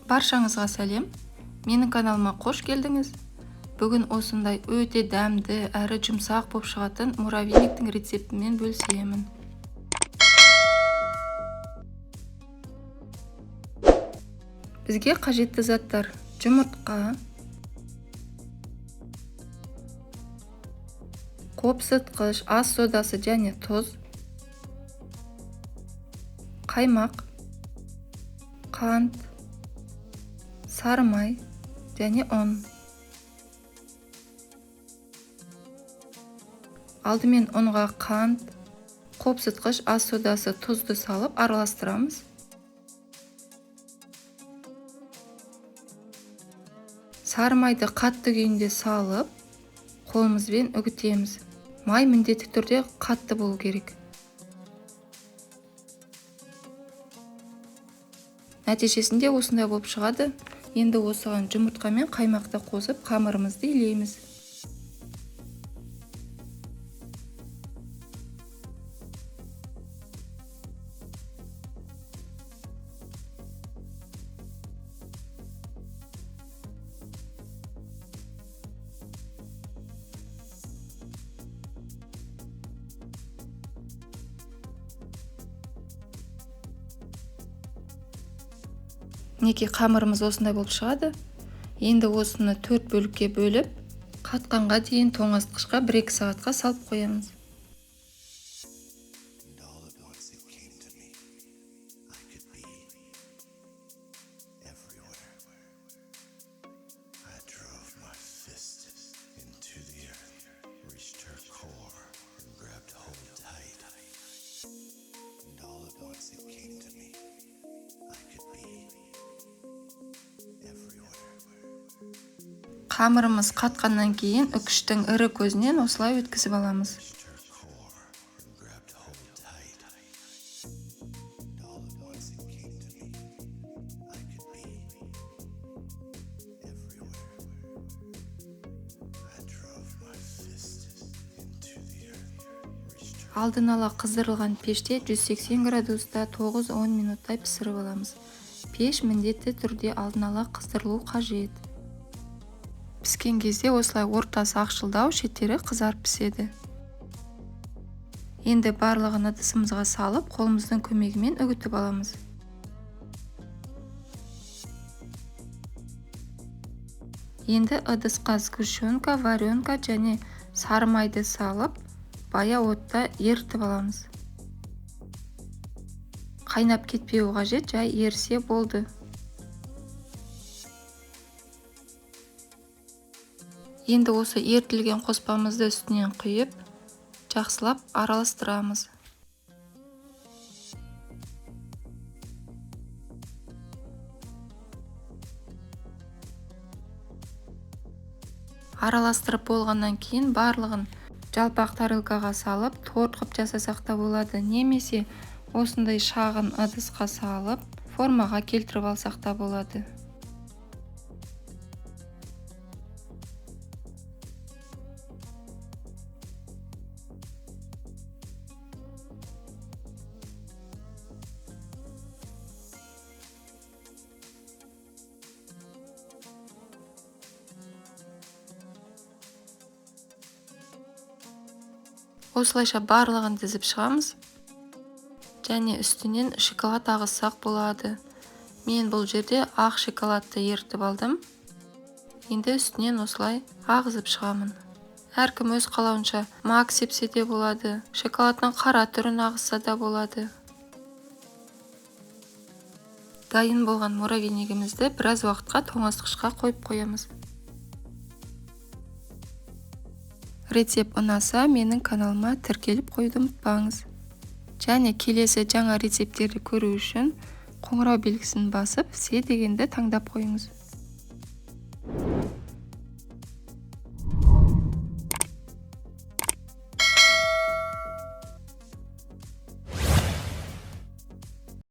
Баршаңызға сәлем. Менің каналыма қош келдіңіз. Бүгін осындай өте дәмді әрі жұмсақ болып шығатын муравейниктің рецептімен бөлісемін. Бізге қажетті заттар: жұмыртқа, қопсытқыш, ас содасы және тұз, қаймақ, қант, сары май және ұн. Алдымен ұнға қант, қопсытқыш, ас содасы, тұзды салып араластырамыз. Сары майды қатты күйінде салып, қолымызбен үгітеміз. Май міндетті түрде қатты болу керек. Нәтижесінде осындай болып шығады. Енді осыған жұмыртқа мен қаймақты қосып қамырымызды илейміз. Мінекей қамырымыз осындай болып шығады. Енді осыны 4 бөлікке бөліп, қатқанға дейін тоңазытқышқа 1-2 сағатқа салып қоямыз. Қамырымыз қатқаннан кейін үкіштің ірі көзінен осылай өткізіп аламыз. Алдын ала қыздырылған пеште 180 градуста 9-10 минуттай пісіріп аламыз. Пеш міндетті түрде алдын ала қыздырылу қажет. Піскен кезде осылай ортасы ақшылдау, шеттері қызарып піседі. Енді барлығын ыдысымызға салып, қолымыздың көмегімен үгітіп аламыз. Енді ыдысқа сгущенка, варенка және сары майды салып, бая отта ерітіп аламыз. Қайнап кетпеуі қажет, жай ерісе болды. Енді осы ерітілген қоспамызды үстінен құйып, жақсылап араластырамыз. Араластырып болғаннан кейін барлығын жалпақ тарелкаға салып, торт қып жасасақ та болады, немесе осындай шағын ыдысқа салып, формаға келтіріп алсақ та болады. Осылайша барлығын тізіп шығамыз. Және үстінен шоколад ағызсақ болады. Мен бұл жерде ақ шоколадты ерітіп алдым. Енді үстінен осылай ағызып шығамын. Әркім өз қалауынша мак сепсе де болады, шоколадтың қара түрін ағызса да болады. Дайын болған муравейнигімізді біраз уақытқа тоңазытқышқа қойып қоямыз. Рецепт ұнаса, менің каналыма тіркеліп қоюды ұмытпаңыз. Және келесі жаңа рецепттерді көру үшін қоңырау белгісін басып, «Все» дегенді таңдап қойыңыз.